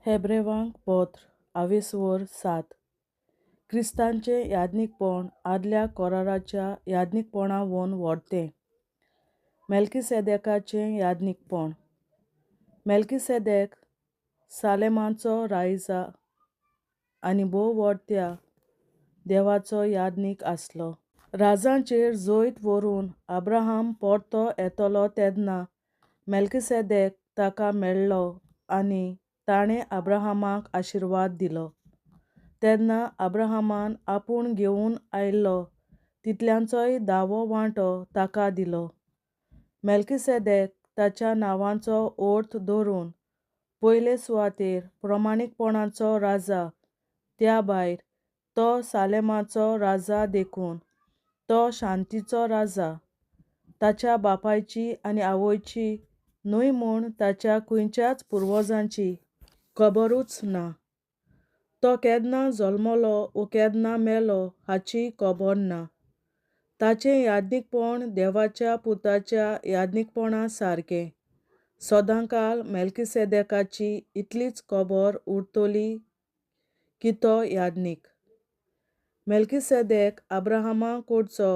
हेब्रेवांक पत्र आवेसवर सात. क्रिस्तांचें याज्ञिकपण आदल्या कराराच्या याज्ञिकपणावून व्हडतें. मेल्कीसेदेकाचें याज्ञिकपण. मेल्कीसेदेक सालेमाचो रायजा आनी भोव व्हडत्या देवाचो याज्ञीक आसलो. राजांचेर जैत व्हरून अब्राहाम परतो येतलो तेदनां मेल्कीसेदेक ताका मेळ्ळो आनी ताणें अब्राहामाक आशिर्वाद दिलो. तेदनां अब्राहामान आपूण घेवन आयल्लो तितल्यांचोय धावो वांटो ताका दिलो. मेल्कीसेदेक ताच्या नांवाचो अर्थ धरून पयले सुवातेर प्रमाणीकपणाचो राजा, त्या भायर तो सालेमाचो राजा देखून तो शांतीचो राजा. ताच्या बापायची आनी आवयची न्हय म्हूण ताच्या खंयच्याच पुर्वजांची खबरूच ना. तो केन्ना जल्मलो वो केन्ना मेलो हाची खबर ना. ताचें याज्ञिकपण देवाच्या पुताच्या याज्ञिकपणा सारकें. सदांकाल मेल्कीसेदेकाची इतलीच खबर उरतली की तो याज्ञीक. मेल्कीसेदेक अब्राहामा कडचो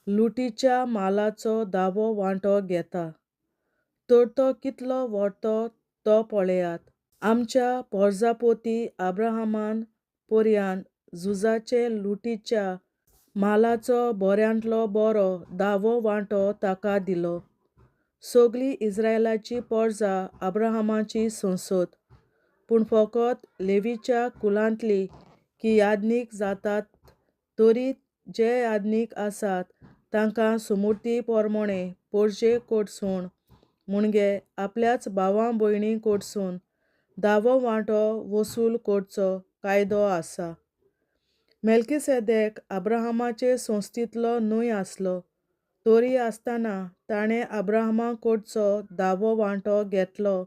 लुटीच्या मालाचो दावो वांटो घेता. तर तो कितलो व्हडतो तो पळयात. आमच्या पोरजापोती अब्राहामान पर्यान झुजाचे लुटीच्या मालाचो बऱ्यांतलो बरो दावो वांटो ताका दिलो. सगली इस्रायलाची पोरजा अब्राहामाची संसद. पूण फकत लेवीच्या कुलांतली की याज्ञीक जातात तरी जे याज्ञीक आसात तांकां सुमूर्ती पोरमोणे पोरजे कडसून म्हणजे आपल्याच भावां भयणी कडसून दावो वांटो वसूल करचो कायदो आसा. मेल्कीसेदेक अब्राहामाचे संस्थेंतलो न्हय आसलो तरी आसतना ताणें अब्राहामा कडचो दावो वांटो घेतलो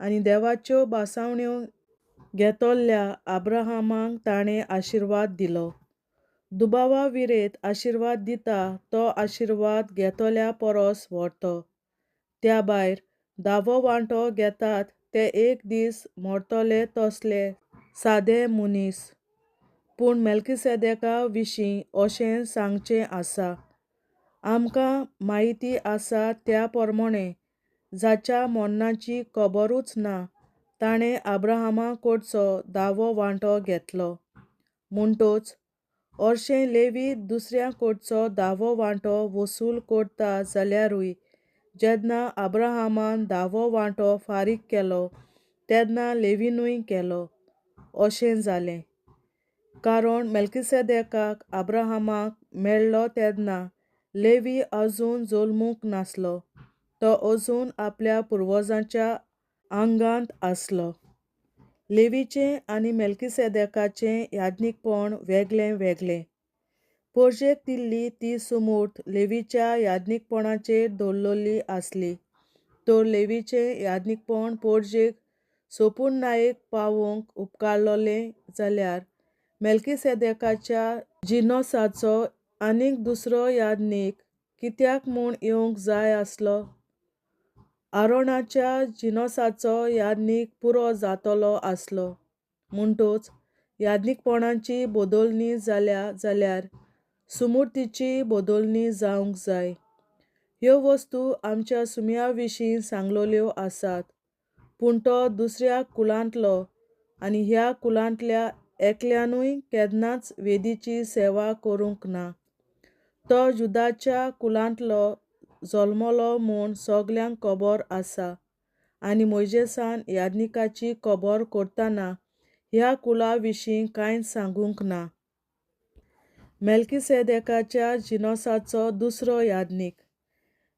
आनी देवाच्यो भासावण्यो घेतल्या अब्राहामाक ताणें आशिर्वाद दिलो. दुबावा विरेत आशिर्वाद दिता तो आशिर्वाद घेतल्या परस व्हरतो. त्या भायर दावो वांटो घेतात ते एक दीस मरतले तसले सादे मनीस. पूण मेल्कीसेदेका विशीं अशें सांगचें आसा. आमकां म्हायती आसा त्या प्रमाणें जाच्या मरणाची खबरूच ना ताणें अब्राहामा कडचो दावो वांटो घेतलो. म्हणटच हरशें लेवी दुसऱ्या कडचो दावो वांटो वसूल करता जाल्यारूय जेन्ना अब्राहामान दावो वांटो फारीक केलो तेन्ना लेवीनूय केलो. अशें जालें. कारण मेल्कीसेदेकाक अब्राहामाक मेळ्ळो तेन्ना लेवी अजून जल्मूंक नासलो. तो अजून आपल्या पुर्वजांच्या आंगांत आसलो. लेवीचें आनी मेल्कीसेदेकाचें याज्ञिकपण वेगळें वेगळें. पोरजेक दिल्ली ती सुमूर्त लेवीच्या याज्ञिकपणाचेर दवरलेली आसली. तर लेवीचें याज्ञिकपण पोरजेक सोपुर्णायेक पावोवंक उपकारलेलें जाल्यार मेल्कीसेदेकाच्या जिनोसाचो आनीक दुसरो याज्ञीक कित्याक म्हूण येवंक जाय आसलो? आरोणाच्या जिनोसाचो याज्ञीक पुरो जातलो आसलो. म्हणटच याज्ञिकपणाची बदलणी जाल्या जाल्यार सुमूर्तीची बदलणी जावंक जाय. ह्यो वस्तू आमच्या सुमया विशीं सांगलेल्यो आसात. पूण तो दुसऱ्या कुलांतलो आनी ह्या कुलांतल्या एकल्यानूय केन्नाच वेदीची सेवा करूंक ना. तो जुदाच्या कुलांतलो जल्मलो म्हूण सगल्यांक खबर आसा. आनी मोयजेसान याज्ञिकाची खबर करतना ह्या कुला विशीं कांयच सांगूंक ना. मेल्कीसेदेकाच्या जिनोसाचो दुसरो याज्ञीक.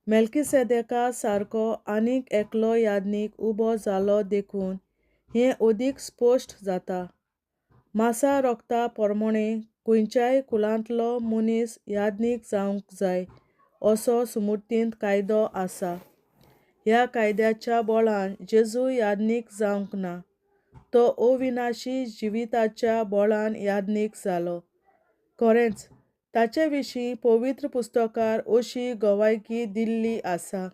मेल्कीसेदेका सारको आनीक एकलो याज्ञीक उबो जालो देखून हें अदीक स्पश्ट जाता. मासा रोगता प्रमाणें खंयच्याय कुलांतलो मनीस याज्ञीक जावंक जाय असो सुमूर्तींत कायदो आसा. ह्या कायद्याच्या बळान जेजू याज्ञीक जावंक ना. तो अविनाशी जिविताच्या बळान याज्ञीक जालो. खरेंच ताचे विशीं पवित्र पुस्तकार अशी गवायकी दिल्ली आसा.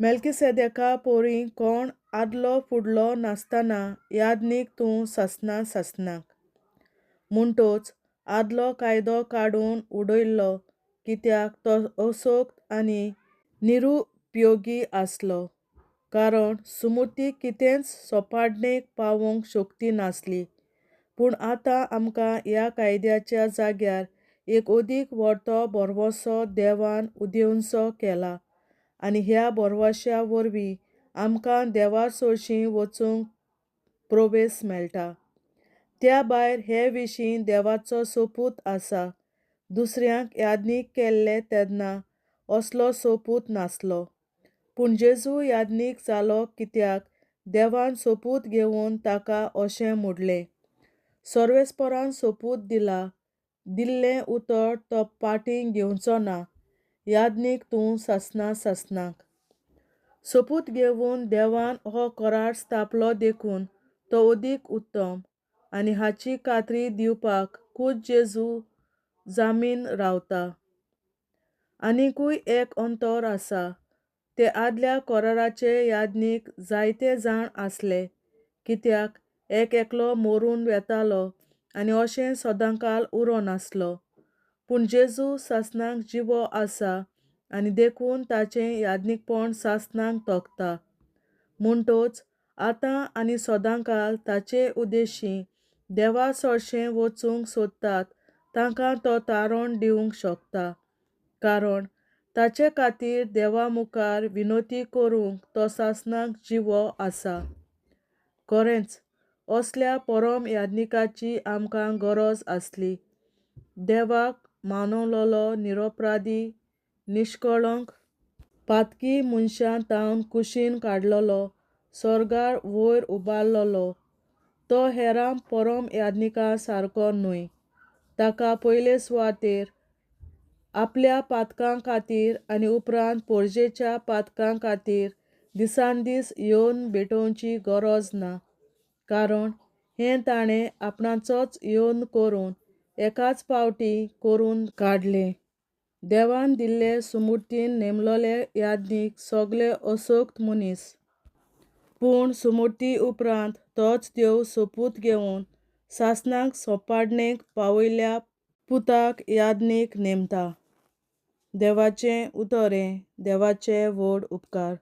मेल्कीसेदेका पोरीं कोण आदलो फुडलो नासताना याज्ञीक तूं सासणा सासणाक. म्हुणटोच आदलो कायदो काडून उडयलो कित्याक तो असक्त आनी निरुपयोगी आसलो. कारण सुमूर्ती कितेंच सोंपाडणेक पावोवंक शक्ती नासली. पूण आतां आमकां ह्या कायद्याच्या जाग्यार एक अदीक व्हडतो भरवंसो देवान उदेवनसो केला आनी ह्या भरवंश्या वरवीं आमकां देवा सरशीं वचूंक प्रवेस मेळटा. त्या भायर हे विशीं देवाचो सोपूत आसा. दुसऱ्यांक याज्ञीक केल्ले तेन्ना असलो सोपूत नासलो. पूण जेजू याज्ञीक जालो कित्याक देवान सोपूत घेवन ताका अशें म्हणलें, सर्वेस्परान सोपूत दिला, दिल्लें उतर तो पाटीं घेवचो ना, याज्ञीक तूं सासणा सासणाक. सोपूत घेवन देवान हो करार स्थापलो देखून तो अदीक उत्तम आनी हाची खात्री दिवपाक खूद जेजू जामीन रावता. आनिकूय एक अंतर आसा. ते आदल्या कराराचे याज्ञीक जायते जाण आसले, कित्याक एक एकलो मरून वेतालो आनी अशें सदांकाल उरनासलो. पूण जेजू सासणाक जिवो आसा आनी देखून ताचें याज्ञीकपण सासणाक तगता. म्हुणटोच आतां आनी सदांकाल ताचे उदेशीं देवा सरशें वचूंक सोदतात तांकां तो तारण दिवंक शकता. कारण ताचे खातीर देवा मुखार विनोती करूंक तो सासणाक जिवो आसा. खरेंच असल्या परम याज्ञिकाची आमकां गरज आसली. देवाक मानवलोलो निरपराधी, निश्कळंक, पातकी मनशां तावन कुशीन काडलेलो, सर्गार वयर उबारलेलो. तो हेरां परम याज्ञिकां सारको न्हय. ताका पयले सुवातेर आपल्या पातकां खातीर आनी उपरांत परजेच्या पातकां खातीर दिसान दीस येवन भेटोवची गरज ना. कारण हें ताणें आपणाचोच येवन करून एकाच फावटी करून काडलें. देवान दिल्ले सुमूर्तीन नेमलोले याज्ञीक सगले असक्त मनीस. पूण सुमूर्ती उपरांत तोच देव सोपूत घेवन सासणाक सोंपाडणेक पावयल्ल्या पुताक याज्ञीक नेमता. देवाचें उतर हें, देवाचे व्हड उपकार.